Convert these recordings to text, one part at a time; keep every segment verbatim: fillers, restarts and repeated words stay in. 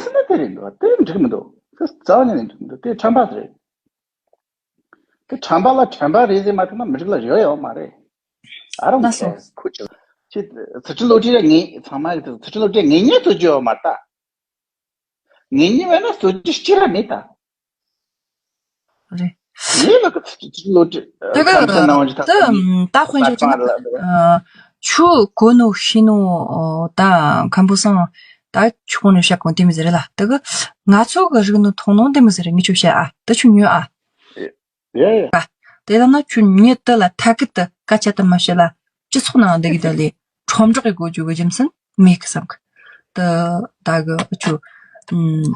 ཟེར་ན་དེ་རེད་འདུག་དེ་འགྲིག་མི་འདུག་དེ་རྩ་བ་ནས་འགྲིག་མི་འདུག་དེ་ཁྲམ་པ་རེད། དེ་ཁྲམ་པ་ལ་ཁྲམ་པ་རེད་ཟེར་མ་ཐུབ་ན་མི་རིགས་ལ་ཡོད་ཡོད་མ་རེད། ཨ་རང་ལགས་སོ། ཁུ་ཆེ། ཁྱེད་ཚུལ་ཁྲིམས་བློ་གྲོས་ལ་ངེས་ཚང་མ་གི་ཚུལ་ཁྲིམས་བློ་གྲོས་ངེས་ངེས་རྩོད་རྒྱུ་ཡོད་མ་རེད་ད། ངེས་ངེས་བས་ན་རྩོད་རྒྱུ་སྤྱིར་ར་མེད་ད། རེད། ངེས་ལ་གི་ཚུལ་ཁྲིམས་བློ་གྲོས་དེ་གི་ཁམས་སུ་སྣང་བ་ཅི་ད་ད་ད་དཔེ་འཇོག་ཅིག་ན་ཨ་ཆུ་གོ་ནོ་ཤི་ནོ་ད་ཁམ་བུ་སང་ད་ཆུ་གོ་ནོ་ཤ་གོ་དེ་མི་ཟེར་ལ་དེ་གི་ང་ཚོ་གི་རིག་ནོ་མཐོང་ནོ་དེ་མི་ཟེར་ངི་ཆུ་ཤ་ཨ་ད་ཆུ་ཉོ་ཨ། ཡ་ཡ། དེ་ལ་ན་ཁྱོད་ཉིད་དུ་ལ་ཐད་ཀར་དུ་སྐད་ཆ་དུ་མ་བཤད་ལ་སྤྱི་ཚོགས་ནང་འདི་གི་ད་ལས་ཁྲོམ་འབྲོག་གི་གོ་རྒྱུ་གི་རྒྱུ་མཚན་མེད་གི་བསམ་གི། དུ་ད་གི་ཆུ་ཨུམ་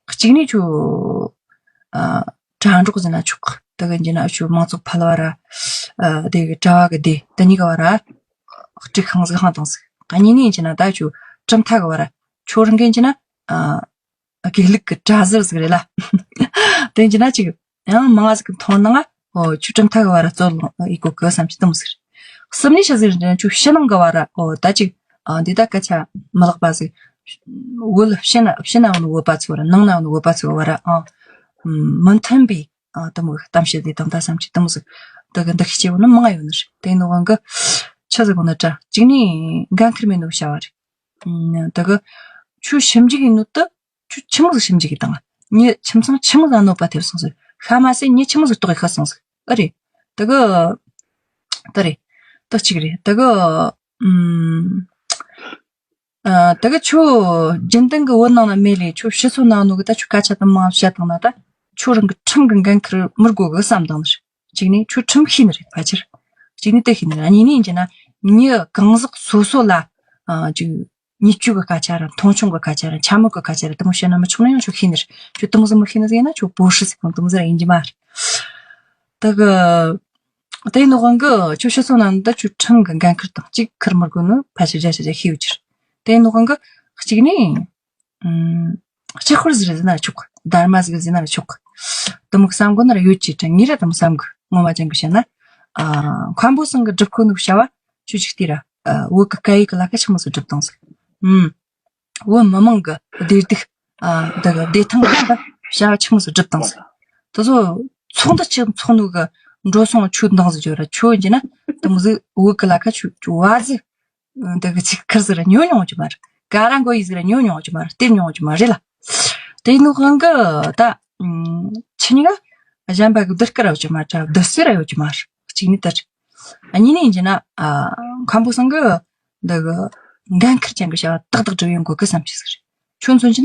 གཅིག་ནས་ཆུ་ཨ་དྲ་འབྲོག་ཟེར་ན་ཆོག་གི། དུ་གི་འཇི་ན་ཆུ་མང་ཚོགས་ཕལ་བ་ར་ཨ་དེ་གི་གྲྭ་བ་གི་སྡེ་དུ་གཉིས་གི་བར་ར་སྤྲིག་ཤང་ཟིག་ཤང་དང་ཟིག་གཉིས་ནས་འཇི་ན་ད་ཆུ་གྲུབ་མཐའ་གི་བར་ར་ཆོ་རང་གི་འཇི་ན་ཨ། དགེ་ལུགས་ཀྱི་གྲྭ་ཟུར་ཟིག་རེད་ལ། དེ་འཇི་ན་ཅིག་ཡང་མང་ང་ཟིག་གི་མཐོང་ནང་ཨོ་ཆུ་གྲུབ་མཐའ་གི་བར་ར་རྩོད་ལོང་ཡི་གོ་གི་བསམ་གྱི་དུམ་ཟིག་གསུམ་ནས་ཤ་ཟིག་རེད་ཆུ་ཕྱི་ནང་གི་བར་ར་ཨོ་ད་ཅིག་ཨ་འདི་ད་སྐད་ཆ་མི་ལེགས་པ་ཟིག་བོད་ཕྱི་ན་ཕྱི་ན་བོད་པ་ཚོ་ར་ནང་ན་བོད་པ་ཚོ་བར་ར་ཨ་མི་མཐུན་པའི་ཨ་དུ་མོ་གཏམ་བཤད་དེ་དང་ད་བསམ་གྱི་དུམ་ཟིག་དེ་གི་འདུ་ཤེས་སྐྱེ་བོ་ནི་མང་ཡོད་ནི་རེད། དེ་ནི་དབང་གི་ཆི་ཟིག་གོ་ནི་དྲ་གཅིག་ནས་འགན་ཁུར་མེད་ནོ་བྱ་བ་རེད། དེ་གི་ཆུ་ཞིབ་འཇུག་ཡིན་ནོ་དུ། ཁྱོད་ཆི་མོ་ཟིག་ཞིབ་འཇུག་གི་དང་། ཉི་ཁྱིམ་ཚང་ཆི་མོ་ཟིག་གནོད་པ་ཐེབས་སོང་ཟིག་ཤ་མ་ཟད་ཉི་ཆི་མོ་ཟིག་ལྟོགས་ཡི་ཤི་སོང་ཟིག་ཨེ་རེད། དེ་གི། དེ་རེད། དེ་གཅིག་རེད། དེ་གི། ཨུམ། ཨ། དེ་གི་ཁྱོད་རྒྱུན་ལྡན་གི་བོད་ནང་ན་མེད་ལས་ཁྱོད་ཕྱི་སོ་ནང་ནོ་གི་ད་ཁྱོད་སྐད་ཆ་དུ་མ་བཤད་བཏང་ན་ད་ཁྱོད་རང་གི་ཁྲིམས་གི་འགན་ཁུར་མི་དགོས་གི་བསམ་བཏང་ནི་རེད། གཅིག་ནས་ཁྱོད་ཁྲིམས་ཤེས་ནི་རེད་ཕལ་ཆེར། གཅིག་ནས་དེ་ཤེས་ནི་རེད། གཉིས་ནས་ཡིན་གྱི་ན་མྱི་གང་ཟག་སོ་སོ་ལ་ཨ་ཅིག་ཉེས་སྤྱོད་ཀྱི་སྐད་ཆ་ར་མཐོང་ཆུང་གི་སྐད་ཆ་ར་འཕྱ་སྨོད་ཀྱི་སྐད་ཆ་ར་དེ་མོ་བཤད་ན་མི་ཆོག་ན་ཡང་ཁྱོད་ཤེས་ནི་རེད། ཁྱོད་དེ་མོ་ཟིག་མི་ཤེས་ནི་ཟིག་ཡིན་ན་ཁྱོད་བོད་ཧྲི་ཟིག་དང་དེ་མོ་ཟིག་ར་ཡིན་གྱི་མ་རེད། དེ་གི་དེ་ཡིན་ནོ་དབང་གི་ཁྱོད་ཕྱི་སོ་ནང་འདི་ཁྱོད་ཁྲིམས་ཀྱི་འགན་ཁུར་དང་གཅིག་ཁུར་མི་དགོས་ནོ་ཕལ་ཆེར་བརྒྱ་ཆ་བརྒྱ་ཤེས་ཡོད་ཀྱི་རེད། དེ་ཡིན་ནོ་དབང་གི་གཅིག་ནས་ཨུམ། གཅིག་ཁུར་ཟིག་རེད་ཟེར་ན་ཆོག་གི། སྡར་མ་ཟིག་རེད་ཟེར་ན་ཆོག་གི། དེ་མོ་གི་བསམ་གོ་ནི་ར་ཡོད་ཀྱི་དྲན་ངེས་ར་དེ་མོ་བསམ་གི། ངོ་མ་ཅན་གི་བཤད་ན། ཨ། མཁན་པོ་ཚང་གི་སྒྲུབ་ཁོ་ནོ་བྱ་བ་ཆོས་ཅིག་ལྟོས་ར། ཨ། བོད་གི་སྐད་ཡིག་གི་ལ་ཁ་ཆི་མོ་ཟིག་སྒྲུབ་བཏང་ཟིག་ཨུམ། བོད་མི་མང་གི་བདེ་སྡུག་ཨ། འདི་གི་བདེ་ཐང་གི་ལ་ཁ་བྱ་བ་ཆི་མོ་ཟིག་སྒྲུབ་བཏང་ཟིག་དེ་ཚོ་ཚོགས་འདུ་ཆེ་ཚོགས་ནོ་གི་འགྲོ་སོང་ཆོད་འདང་ཟིག་བརྗོད་ར་ཆོ་ཡིན་གྱི་ན་དེ་མོ་ཟིག་བོད་གི་ལ་ཁ་ཆོ་ཆོ་བ་ཟིག་འདི་གི་ཚིག་ཁུར་ཟིག་ར་ཉོ་མྱོང་གི་མ་རེད། ཀ་ར་མགོ་ཡི་ཟིག་ར་ཉོ་མྱོང་གི་མ་རེད། སྟེར་མྱོང་གི་མ་རེད་ལ། དེ་ནོ་དབང་གི་ད་ཆི་ཉི་ག་གཞན་པ་གི་བསྡུར་སྐར་ཡོད་ཀྱི་མ་རེད། བསྡུར་སེ་ར་ཡོད་ཀྱི་མ་རེད། གཅིག་ནི་ད་རེད། གཉིས་ནི་ཡིན་གྱི་ན་ཨ། མཁན་པོ་ཚང་གི་འདི་གི་འགན་ཁུར་ཅན་གི་བྱ་བ་ཏག་ཏག་སྒྲུབ་ཡོང་དགོས་གི་བསམ་གྱི་ཟིག་རེད། ཁྱོད་མཚོན་གྱི་ན།